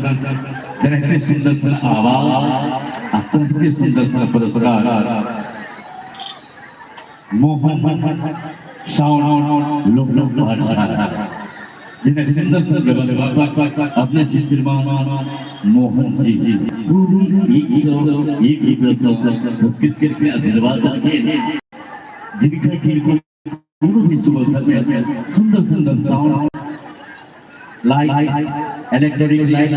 तेनाहिते सुन्दर सन आवाज आ तेनाहिते सुन्दर सन पुरस्कार मोहन साउंड लोक लोक पाठशाला जिनक सुन्दर सन व्यवस्थापक अपने छी श्रीमान मोहन जी पूरी 101 रुपया से पुरस्कृत करके आशीर्वाद देलखिन, जिनका किनको कोनो भी शुभ अवसर में सुंदर सुंदर sound light, electronic light,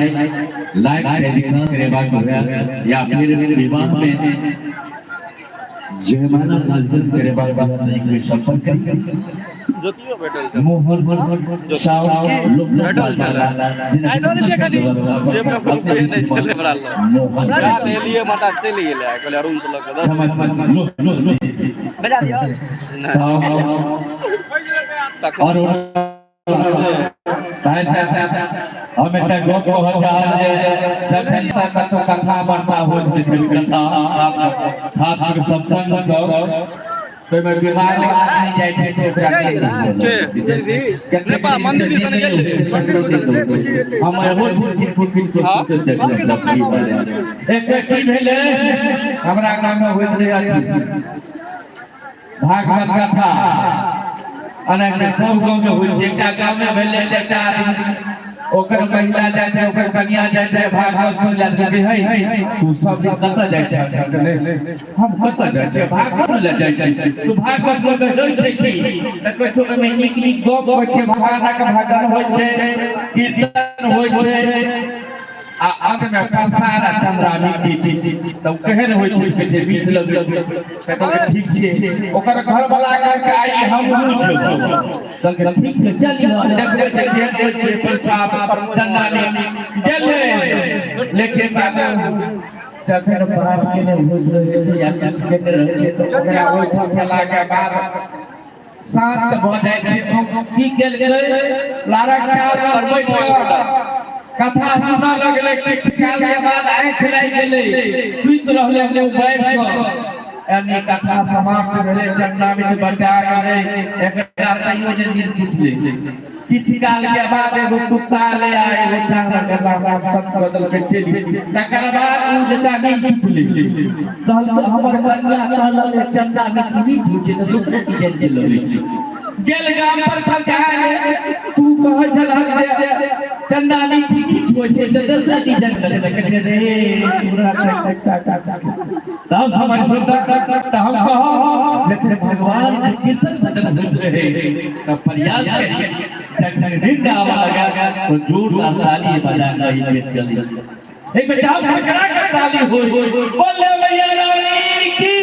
light telecast करेबाक हुए या फिर विवाह में जयमाला कार्यक्रम करेबाक हुए तऽ एक बेर संपर्क करी। ज्योतियो भेटल छल। मोहन साउंड लोक लोक भेटल छल। पाठशाला जिनक आइ लऽ लेलियै कनि। जेबमे रुपये नहि छलै हमरा लग। मोहन जा तऽ एलियै माता चलि गेलै आ कहलियै अरुण से लऽ कऽ दऽ क्षमा लो लो लो बजा दियौ। नहि तखन और ताहि से हम एकटा गप कहऽ चाहब जे जखन तक कतौ कथा वार्ता होइत देखबै, कथा खास कऽ सत्संग सब, ताहिमे बीमार आदमी जाइ छै तऽ ओकरा नहि के नीक नेपाल मंदिर दिसन गेलै। हम एहो फुरफुर फुरफुर के सुनते देखलहुँ। एक बेर की भेलै, हमरा गाममे होइत रहै अथी भागवत कथा। एनाहिते सब गाँवमे होइ छै। एकटा गाँवमे भेलै तऽ एकटा आदमी, ओकर महिला जाइत रहै, ओकर कनिया जाइत रहै भागवत सुन लए। कहै, हे, तू सब दिन कतऽ जाइ छह? हम कतऽ जाइ छियै? भागवत लए जाइ छियै। तू भागवत लऽ जाइ छै की? तऽ कहै छै, ओहिमे नीक नीक गप होइ छै, भगवानक भजन होइ छै, कीर्तन होइ छै आ अंत मे प्रसाद आ चंद्रामी दीदी। तब केहन होइ छै? कहै छै, मीठ लगै छै। कहलकै, ठीक छै। ओकर घर वाला कहलकै, आइ हमहूँ जेबौ। कहलकै, ठीक छै, चल देखबै जे केहन होइ छै प्रसाद चंद्रामी। गेलै, लेकिन बाबू जखन बाप के नहि होइत रहै छै या किछु केने रहै छै तऽ ओकरा ओहिठाम गेलाके बाद शांत भऽ जाइ छै। ओ की केलकै, लारक टाल पर बैठ कऽ कथा सुनऽ लगलै। किछु काल के बाद आँखि लागि गेलै, सुति रहलै मुँह बैठ कऽ। यानी कथा समाप्त भेलै, चंडामित बटा गेलै, एकरा तैयो नहि नींद टूटलै। किछु काल के बाद एगो कुत्ता ले आ एगो टांग गला नाम सत कऽ देलकै, चलि। तकर बाद ओ बेटा नहि टूटलै। कहलकै, हमर कन्या कहलक जे चंदा मीठ मीठ होइ छै तऽ दोसरे डिजाइन के लगै छै। गेल गाम पर, कहलकै, आय तू कहै छलहक जे चंदा मीठ मीठ होइ छै तऽ दोसरे डिजाइन के लगै छै रे पूरा। तब समझ सुनता तऽ हम कहब, जखन भगवान के कीर्तन भजन होइत रहे तऽ प्रयास करी, जखन नींद आवा लगा तो जोरदार ताली बजा के ही चली। एक बेर जाओ, खड़खड़ा कर ताली हो। बोले मैया रानी की,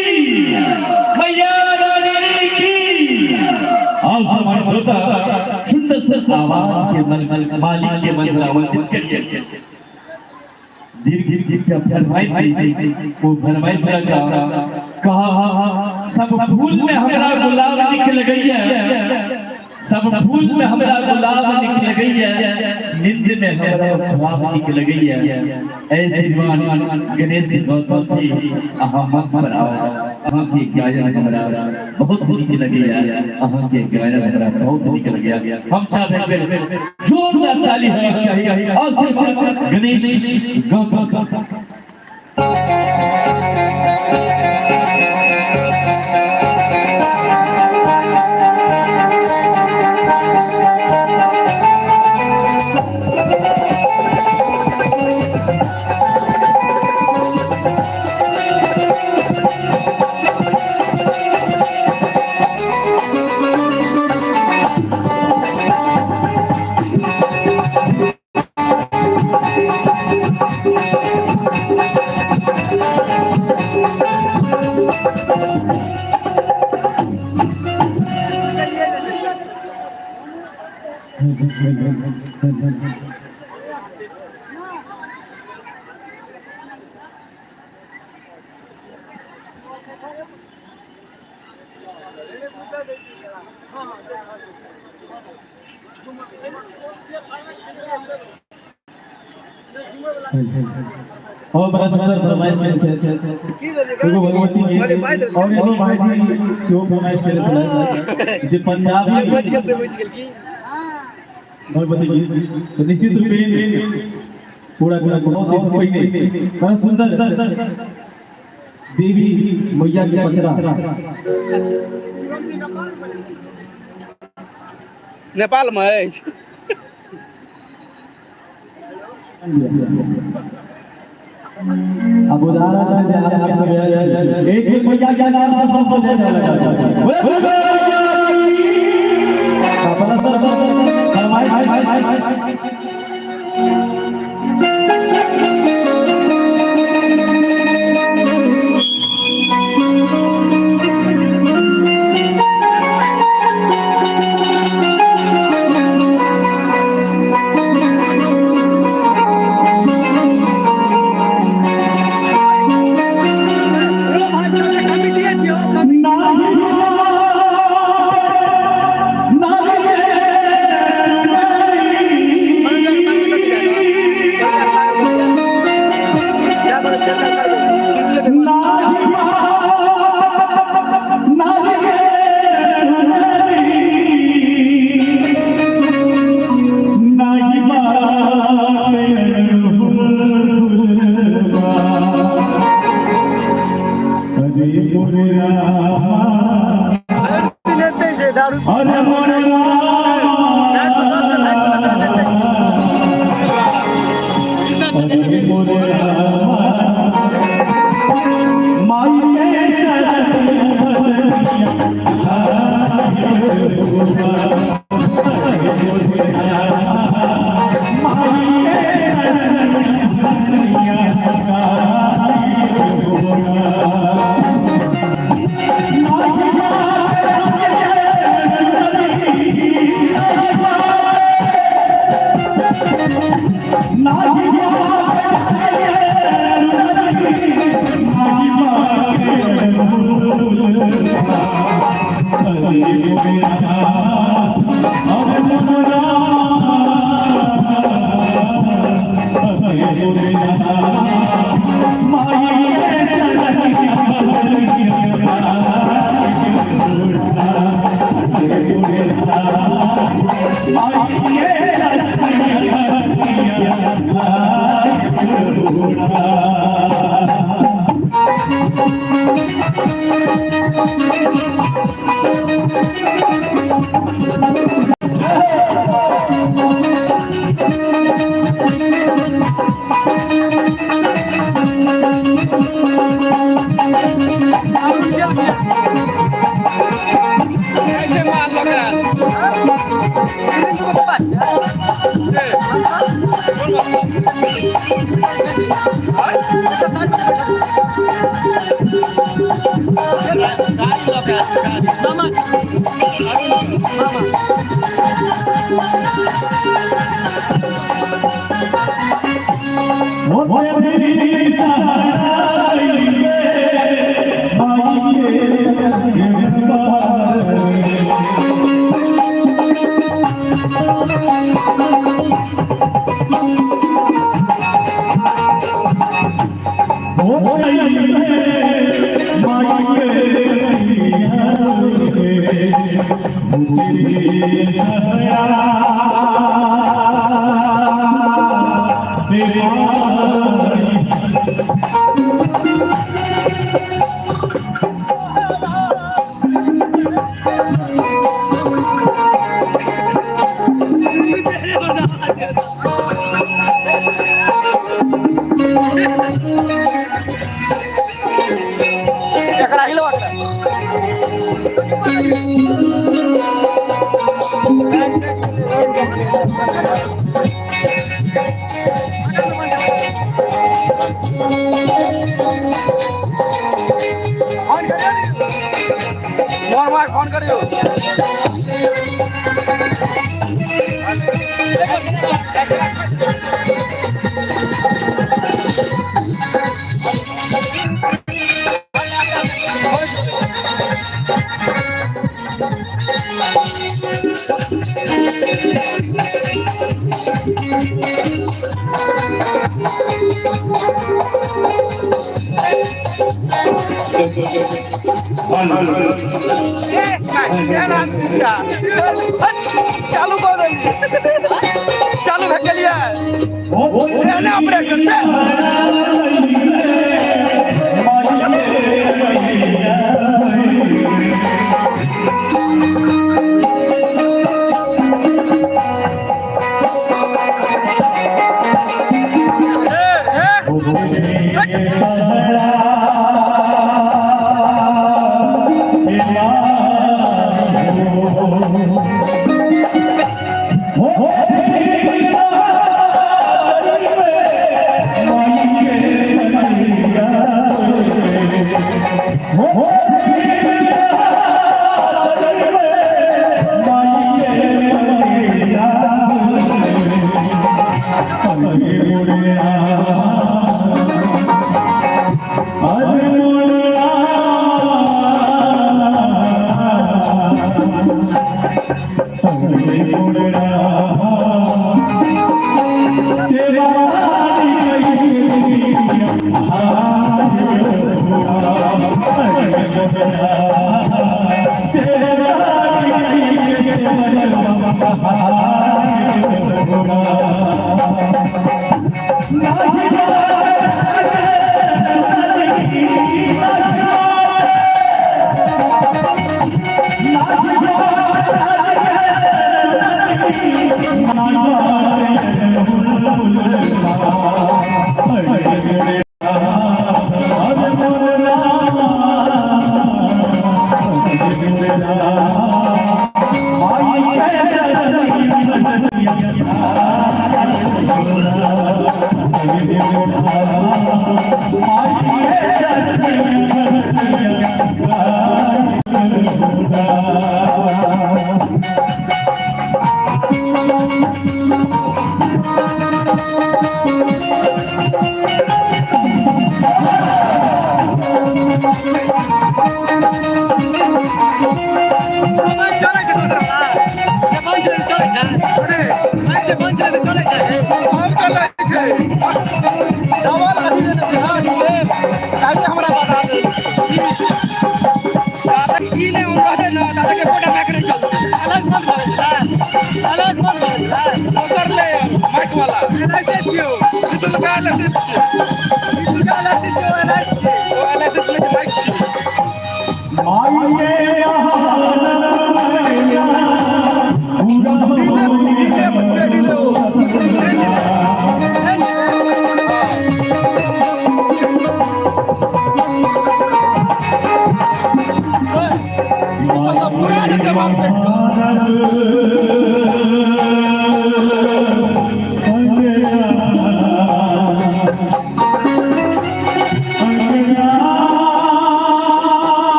मैया रानी की। आओ समाज श्रोता, सुंदर से आवाज के मन मालिक के मन आमंत्रित करिए। जिन जिन के फरमाइश वो फरमाइश रखा, कहा, सब फूल में हमरा गुलाब निक लगैया, सब फूल में हमरा गुलाब निक लगैया, नींद में हमरा ख्वाब निक लगैया। ऐ श्रीमान गणेश गौतम जी, अहाँ मंच पर आओ। अहाँ के गायन हमरा बहुत नीक लगैया, अहाँ के गायन हमरा बहुत नीक लगैया। हम चाहते जोरदार ताली होना चाहिए और श्रीमान गणेश गौतम। और बड़ा सुंदर फरमाइश केने छथि एगो भगवती गीत और एगो भाईजी सेहो फरमाइश केने छलथि जे पंजाबी भगवती गीत, तऽ निश्चित रूपे पूरा पूरा बहुत देश पहिने बड़ा सुंदर देवी मैया के पचरा। नेपाल में अछि। अब उदाहरण है जे आप सब आयल छी। एक एक मैया के नाम से सब सजे लगा बोले दुर्गा की। अपना सब फरमाइश। अरे मोरे अरे मोरे माई कैसे माल लग रहा है? एकरा हिलवा के। मोहन भाई फोन करियो। चालू कऽ देलियै, चालू भए गेलियै। एहने ऑपरेटर से।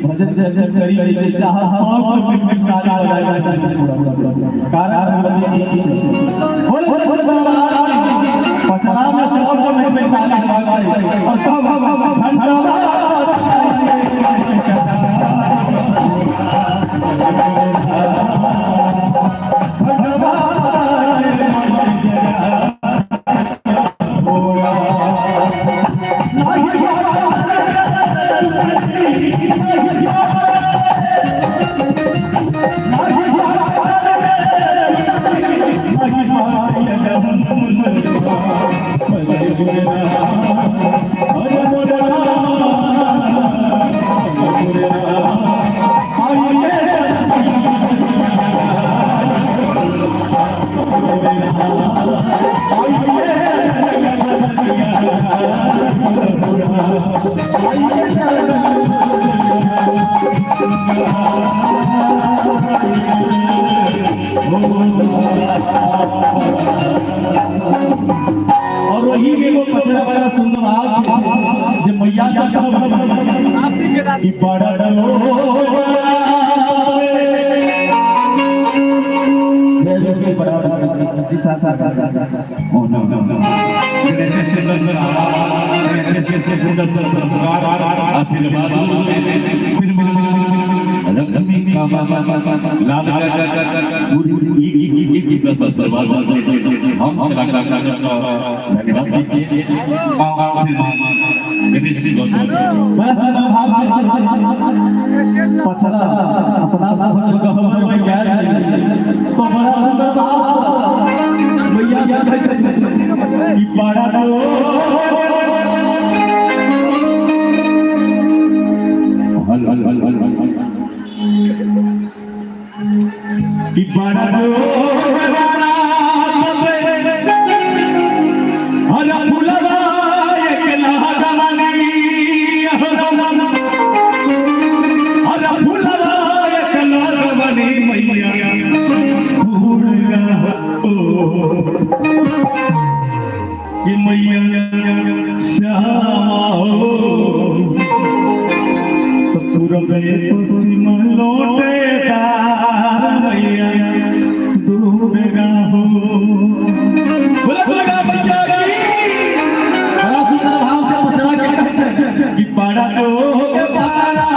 भजन जजन करी जे चाह सब कारण बोले बोले पचरा में सब में ताली बजाई और सब घंटा। जी साहब ओ नो नो नो आशीर्वाद लक्ष्मी लाल हम धन्यवाद। बड़ा सुंदर भाव पछड़ा अपना सब गहबर में गया तो बड़ा सुंदर भाव भैया क्या कहते कि बड़ा तो हल हल हल हल हल कि बड़ा तो हरा फुलवा एक लागवानी हरा फुलवा एक लागवानी मैया दुर्गा हो कि मैया श्यामा हो तो पूरबे पश्चिम लौटे दार मैया दुर्गा हो। बोला दुर्गा मैया की। बड़ा सुंदर भाव से पछड़ा के कहै छै कि बड़ा तो बारा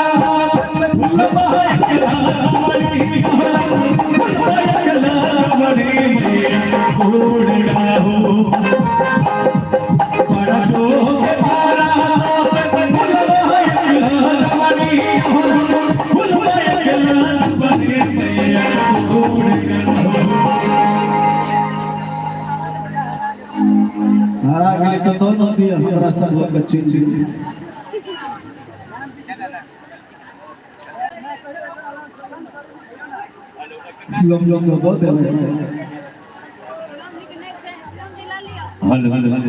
फुलवा एक लागवानी फुलवा एक लागवानी मैया दुर्गा हो। बड़ा तो बारा फुलवा एक लागवानी फुलवा एक लागवानी मैया दुर्गा हो। हारा गेलै तऽ दोनो दिअ हमरा सबके चिन्ह। शिवम लोग को दो देबै। हल हल हल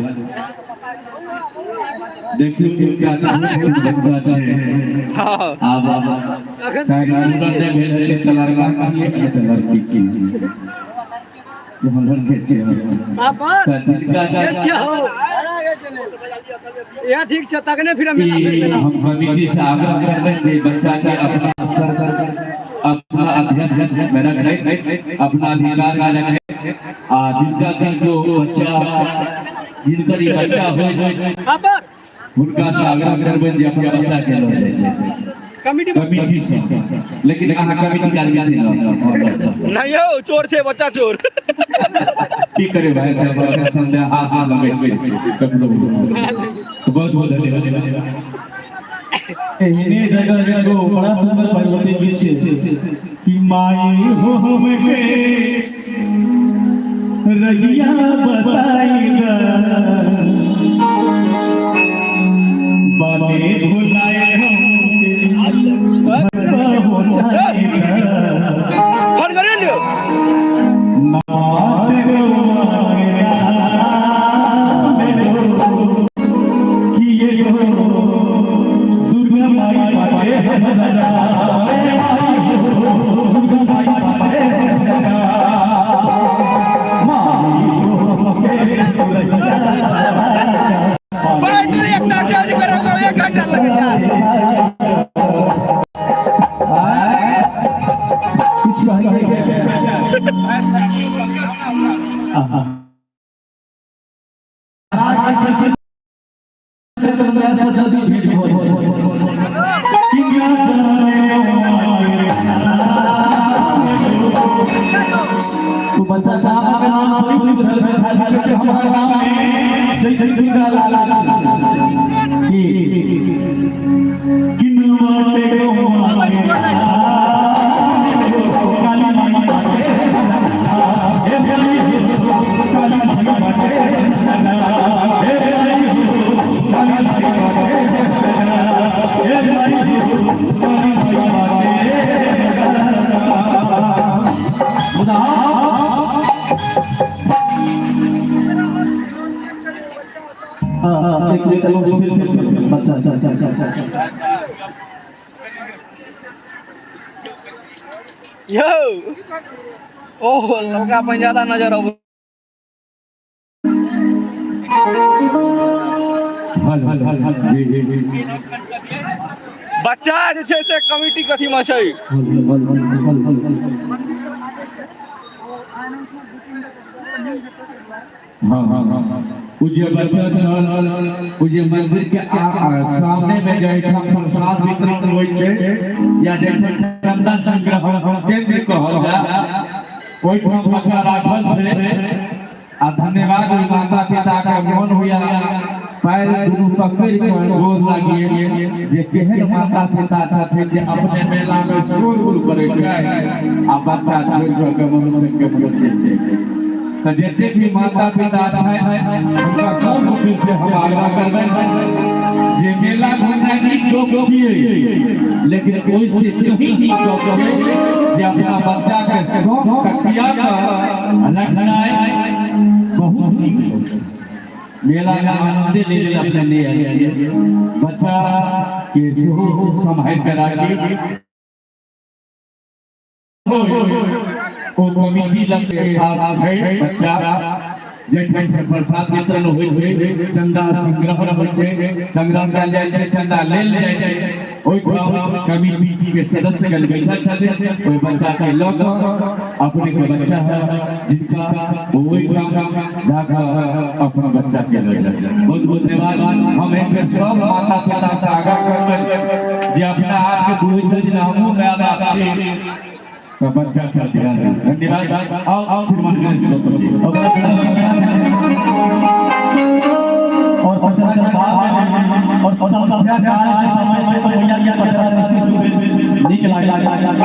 देखियौ एकटा बच्चा छै। हँ। आब आब शायद मुड़न नहि भेल हेतै तऽ लड़का छियै नहि तऽ लड़की छियै जे हम लड़के छियै तऽ जिनका के छियै हौ? इएह ठीक छै तखने फिर मेला ई मेला। हम कमिटी से आग्रह करबै जे बच्चा के अपना स्तर पर अपना अध्ययन में रखै, अपना अधिकार में रखै आ जिनका जिनको बच्चा जिनकर ई बच्चा होय पर हुनका से आग्रह करबै जे अपन बच्चा के लऽ जाइ कमिटी कमिटी से, लेकिन अहाँ कमिटी के आदमी छी ने। नहीं यौ, चोर छै बच्चा चोर। की करे भाई साहब, अखन संध्या आशा लगै छै ककरो तो बहुत बहुत धन्यवाद। एहने जगह एगो बड़ा सुंदर भगवती गीत छै कि माई हो हमके रहिया बताई दा बाने भुलाए हमके घर पहुंचाई दा। फोन करियौ ने। नाम गवाया कि ये दुर्गा माई बाटे हमरा दुर्गा माई बाटे हमरा माई हो के बैटरी एकटा चार्ज करब एक घंटा लगै छै। कुछ कहिए। जल्दी भेंट हो। तो बच्चा चाह के नाम थोड़ी पूछ रहल छै खाली के हमारा नाम जय जय दुर्गा लाल की किनवाटे काली माई बाटे हे काली काली माई बाटे हे काली माई बाटे हे माई काली माई बाटे मुदा। हाँ हाँ, एक एक फिर बच्चा अच्छा अच्छा अच्छा अच्छा। यौ, ओहो ललका अपन ज्यादा नजर अबै। हल हल हल हल जी जी जी। बच्चा जे छै से कमिटी कथी मे छै। हल हल हल हल हल हल। हाँ, उ जे बच्चा छल, उ जे मंदिर के सामने में जाहिठाम प्रसाद वितरण होइ छै या जैसे चंदा संग्रहण केंद्र कहल जाय, ओहिठाम बच्चा राखल छै। आ धन्यवाद ओहि माता पिता के, मोन हुआ पैर दुनू पकड़ि कऽ गोर लागिए जे केहन माता पिता छथिन जे अपने मेला में शोर गुल करै छै आ बच्चा छोड़ि कऽ मनुष्य के चलि जाइ छै। तऽ जते भी माता पिता छै, हुनका सब दिल से हम आग्रह करबै जे मेला घुमनाइ नीक गप छियै, लेकिन ओहिसे कहीं नीक गप छै जे अपना बच्चा के शौक तकिया कऽ रखनाइ बहुत नीक होइ छै। मेला में आनंदे ले लेल अपने ले आयल छियै, बच्चा के सेहो सम्हारि कऽ राखी। ओ कमिटी लग के पास छै बच्चा, जाहिठाम से प्रसाद वितरण होइ छै, चंदा संग्रहण होइ छै, संग्रहण कयल जाइ छै, चंदा लेल जाइ छै, ओहिठाम कमिटी के सदस्य गण बैठल छथिन। ओहि बच्चा के लऽ कऽ, अपने के बच्चा है जिनका, ओहिठाम जाकऽ अपन बच्चा के लऽ जाय। बहुत बहुत धन्यवाद। हम एक बेर सब माता पिता से आग्रह करबै जे अपना आपके बुझै छथिन हमहूँ माय बाप छी, तऽ बच्चा पर ध्यान दियौ। धन्यवाद। आओ श्रीमान गणेश गौतम जी। और पचरा के बाद में और संध्या काल के समय में तो भैया के पचरा निश्चित नीक लागल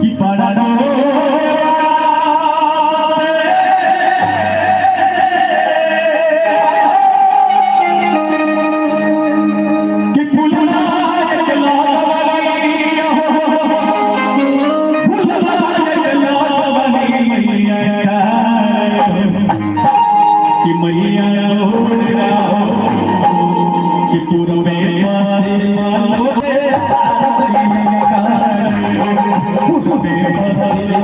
कि बड़ा कि फुलवा के लावनिया हो, फुलवा के लावनिया, कि मैया तोड़ हो, कि पूर्वे पश्चिम पूर्वे पश्चिम।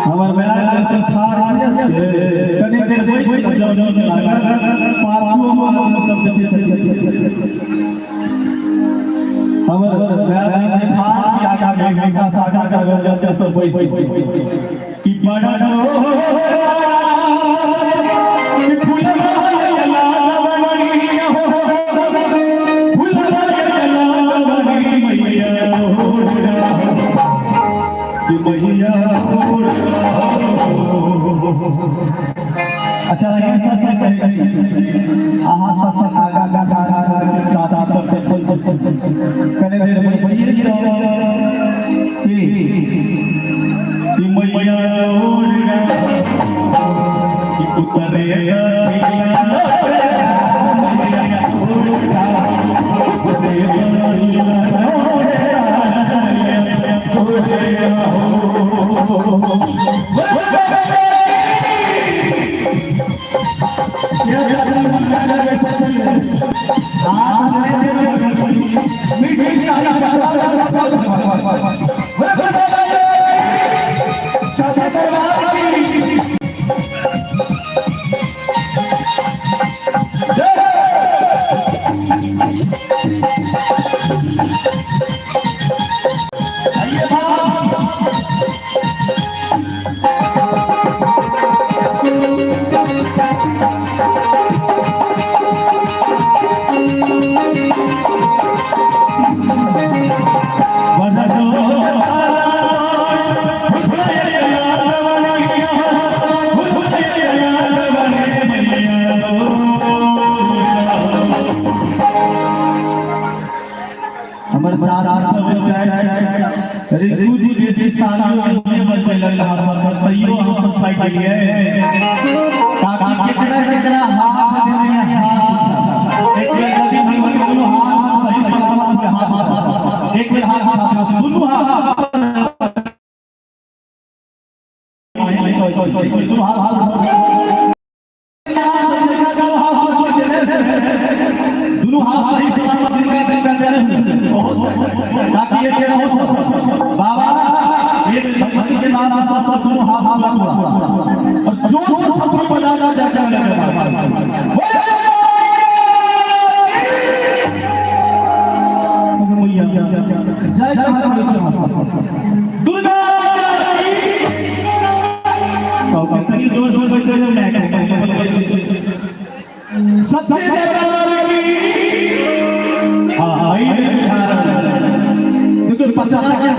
हमर माय संसार कनी देर बैस जाउ, पाछू सब हमर माय ठाढ़ आगा में हुनका साझा करब जब सब बैस कि बड़ा कि फुलवा लावनिया हो, फुलवा लावनिया हो, कि मैया। अच्छा, ये सत्संग करै छी अहाँ, सत्संग आगा आगा चाचा सब से कने देर बैसिए जाउ कि मैया कि उतरे पाइ देलियै ताकि केकरा केकरा हाथ देने हाथ एक बेर जल्दी भगवान दुनू हाथ सही सलामत में हाथ हाथ एक बेर हाथ हाथ दुनू हाथ दुनू हाथ दुनू हाथ सही सलामत जिनका जिनका देने ताकि ये के रहो बाबा एक भगवती के नाम से सब दुनू हाथ हाथ हुआ और जोर से सब बजाना जाकर जय जय दुर्गा कतनी जोर से बजते सबसे ज्यादा। हाँ, देखो पचास के।